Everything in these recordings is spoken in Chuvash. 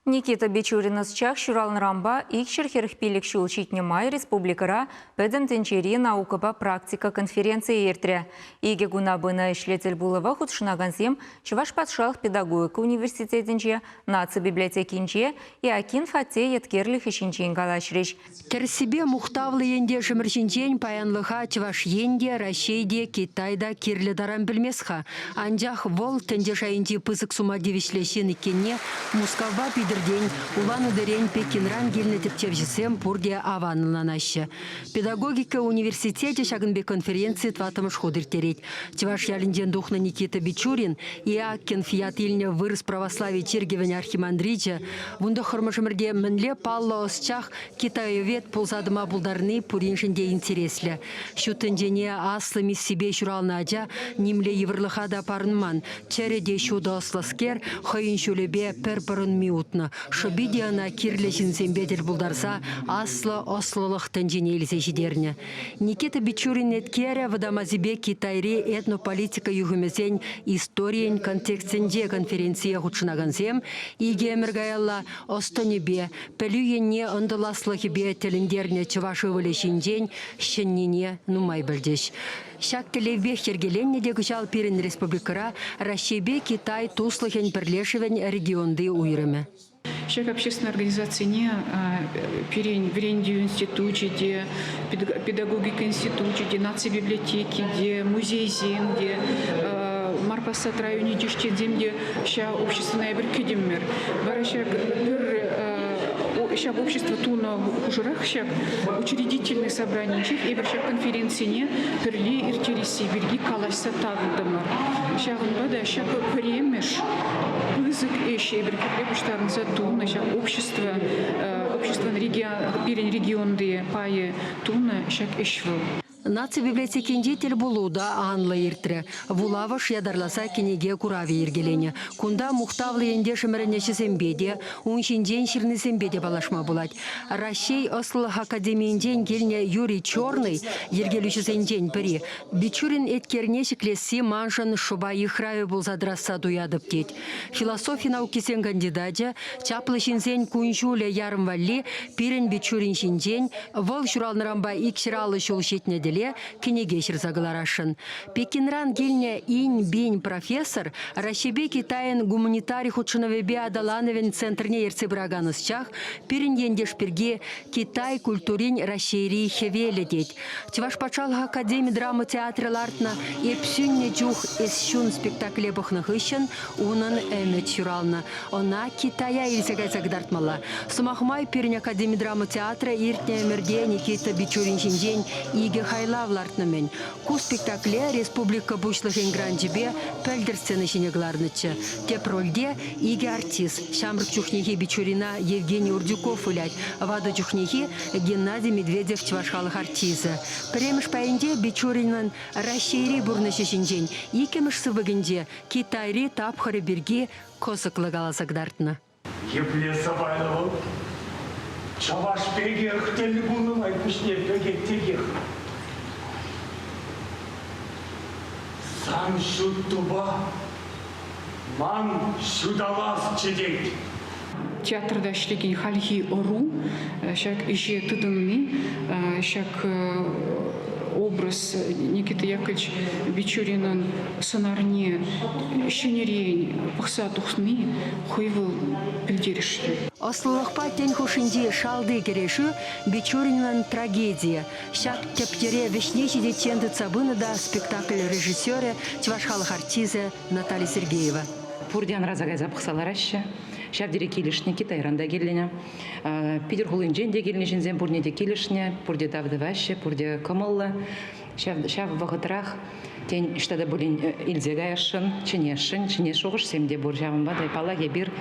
Никита Бичурин ӑсчах ҫуралнӑранпа 245 ҫул ҫитнӗ май республикӑра Пӗтӗм тӗнчери наукӑпа практика конференцийӗ иртрӗ. Икӗ куна пынӑ ӗҫлӗ тӗлпулӑва хутшӑнакансем Чӑваш патшалӑх педагогика университетӗнче, наци библиотекинче Иоакин Фатте еткерлӗхӗ ҫинчен калаҫрӗҫ. Тӗрӗссипе, мухтавлӑ ентешӗмӗр ҫинчен паянлӑха Чӑваш Ен те, Раҫҫей те, Китай та кирлӗ таран пӗлмест-ха. Анчах вӑл тӗнче шайӗнчи пысӑк сума тивӗҫлӗ ҫын иккенне Мускавпа Питӗртен, Улан-Удэрен, Пекинран килнӗ тӗпчевҫӗсем пурте аван ӑнланаҫҫӗ. Педагогика университечӗ ҫакӑн пек конференци тӑваттӑмӗш хут ирттерет. Чӑваш ялӗнчен тухнӑ Никита Бичурин Иакинф ят илнӗ вырӑс православи чиркӗвӗн архимандричӗ 19-мӗш ӗмӗрте мӗнле паллӑ ӑсчах китаевед пулса тӑма пултарни пуриншӗн те интереслӗ. Ҫут тӗнчене аслӑ миссипе ҫуралнӑ ача нимле йывӑрлӑха та парӑнман, чӗрӗ те ҫутӑ ӑслӑскер хӑйӗн ҫулӗпе пӗр пӑрӑнми утнӑ. Шӑпи те ӑна кирлӗ ҫынсемпе тӗл пултарса аслӑ ӑслӑлӑх тӗнчине илсе ҫитернӗ. Никита Бичурин еткерӗ Вӑтам Азипе Китайри этнополитика юхӑмӗсен историйӗн контекстӗнче конференцие хутшӑнакансем икӗ ӗмӗр каялла ӑс-тӑнӗпе, пӗлӳ енне ӑнтӑласлӑхӗпе тӗлӗнтернӗ чӑваш ывӑлӗ ҫинчен ҫӗннине нумай пӗлчӗҫ. Ҫак тӗллевпех йӗркеленнӗ те кӑҫал пирӗн республикӑра Раҫҫейпе Китай туслӑхӗн пӗрлешӗвӗн регионти уйрӑмӗ. Ҫак общественнӑй организацине пирӗн вӗрентӳ институчӗ те, педагогика институчӗ те, наци библиотеки те, музейсем те, Марпасад районӗнчи ӗҫченсем те ҫав обществӑна эпир кӗтӗмӗр. Вара ҫак пӗр ҫак общество тунӑ хушӑрах ҫак учредительнӑй собранинчех эпир ҫак конференцине пӗрле ирттересси пирки калаҫса татӑлтӑмӑр. Ҫавӑнпа та ҫак пӗрремӗш пысӑк ӗҫ эпир пӗрле пуҫтарӑнса тунӑ ҫак общество, обществӑн пирӗн регионти пайӗ тунӑ ҫак ӗҫ вӑл. Наци библиотекинчи тӗлпулу та анлӑ иртрӗ. Вулавӑш ятарласа кӗнеке куравӗ йӗркеленӗ. Кунта мухтавлӑ ентешӗмӗрӗн ӗҫӗсемпе те, ун ҫинчен ҫырнисемпе те паллашма пулать. Раҫҫей ӑслӑлӑх академийӗнчен килнӗ Юрий Черный, йӗркелӳҫӗсенчен пӗри, Бичурин еткерне ҫӗклесси маншӑн шӑпа йыхравӗ пулса тӑрасса туятӑп, тет. Философи наукисен кандидачӗ, чаплӑ ҫынсен кун-ҫулӗ ярӑм валли пирӗн Бичурин ҫинчен вӑл ҫуралнӑранпа 250 ҫул ҫитнӗ тӗле кӗнеке ҫырса кӑларасшӑн. Пекинран килнӗ Инь Бинь профессор Раҫҫейпе Китайӑн гуманитари хутшӑнӑвӗпе аталанӑвӗн центрне ертсе пыракан ӑсчах пирӗн ентеш пирки Китай культурин Раҫҫейри хӗвелӗ тет. Чӑваш патшалӑх академи драма театрӗ лартнӑ «Эп сӳннӗ чух эс ҫун» спектакле пӑхнӑ хыҫҫӑн унӑн ӗмӗт ҫуралнӑ. Ӑна Китая илсе кайса кӑтартмалла. Сӑмах май, пирӗн академи драма театрӗ иртнӗ ӗмӗрте Никита Бичурин ҫинчен икӗ хайлав лартнӑ-мӗн. Ку спектакле республика Пуҫлӑхӗн гранчӗпе пӗлтӗр сцена ҫине кӑларнӑччӗ. Тӗп рольте икӗ артист. Ҫамрӑк чухнехи Бичурина Евгений Урдюков вылять, ватӑ чухнехи Геннадий Медведев чӑваш халӑх артисчӗ. Пӗрремӗш пайӗнче Бичуринӑн Раҫҫейри пурнӑҫӗ ҫинчен, иккӗмӗш сыпӑкӗнче Китайри тапхӑрӗ пирки кӑсӑклӑ каласа кӑтартнӑ. Епле сӑпайлӑ вӑл. Чӑваш пекех тӗл пулнӑ май пуҫне пӗкет текех. Сан ҫуттупа ман ҫуталасчӗ тет. Театрта ӗҫлекен хальхи ӑру ҫак ӗҫе тытӑнни, ҫак образ Никита Яковлевич Бичуринӑн сӑнарне ҫӗнӗрен пӑхса тухни хӑй вӑл пӗлтерӗшлӗ. Ӑслӑлӑхпа тӗн хушшинчи шалти кӗрешӳ Бичуринӑн трагедийӗ. Ҫак тӗп йӗре вӗҫне ҫитиччен тытса пынӑ та спектакль режиссерӗ, чӑваш халӑх артисчӗ Наталья Сергеева. Пурте анраса кайса пӑхса лараҫҫӗ. Ҫав тери килӗшнӗ, Китайран та килнӗ. Питӗр хулинчен те килнӗ ҫынсем пурне те килӗшнӗ, пурте тав тӑваҫҫӗ, пурте кӑмӑллӑ. Ҫав, ҫав вӑхӑтрах, тен, ӑҫта та пулин илсе каясшӑн, чӗнесшӗн, чӗнес шухӑшсем те пур. Ҫавӑнпа та, паллах, эпир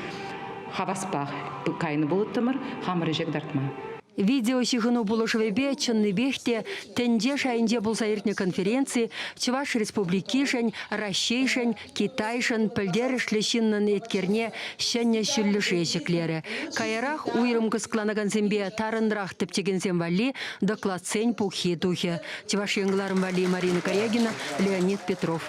хаваспах кайнӑ пулӑттӑмӑр хамӑр ӗҫе кӑтартма. Видеоҫыхӑну пулӑшӑвӗпе чӑннипех те тӗнче шайӗнче пулса иртнӗ конференци Чӑваш Республикишӗн, Раҫҫейшӗн, Китайшӑн пӗлтерӗшлӗ ҫыннӑн еткерне ҫӗнӗ ҫӳллӗше ҫӗклерӗ. Каярах уйрӑм кӑсӑкланакансемпе тарӑнрах тӗпчекенсем валли докладсен пуххи тухӗ. Чӑваш Ен кӑларӑм валли Марина Корягина, Леонид Петров.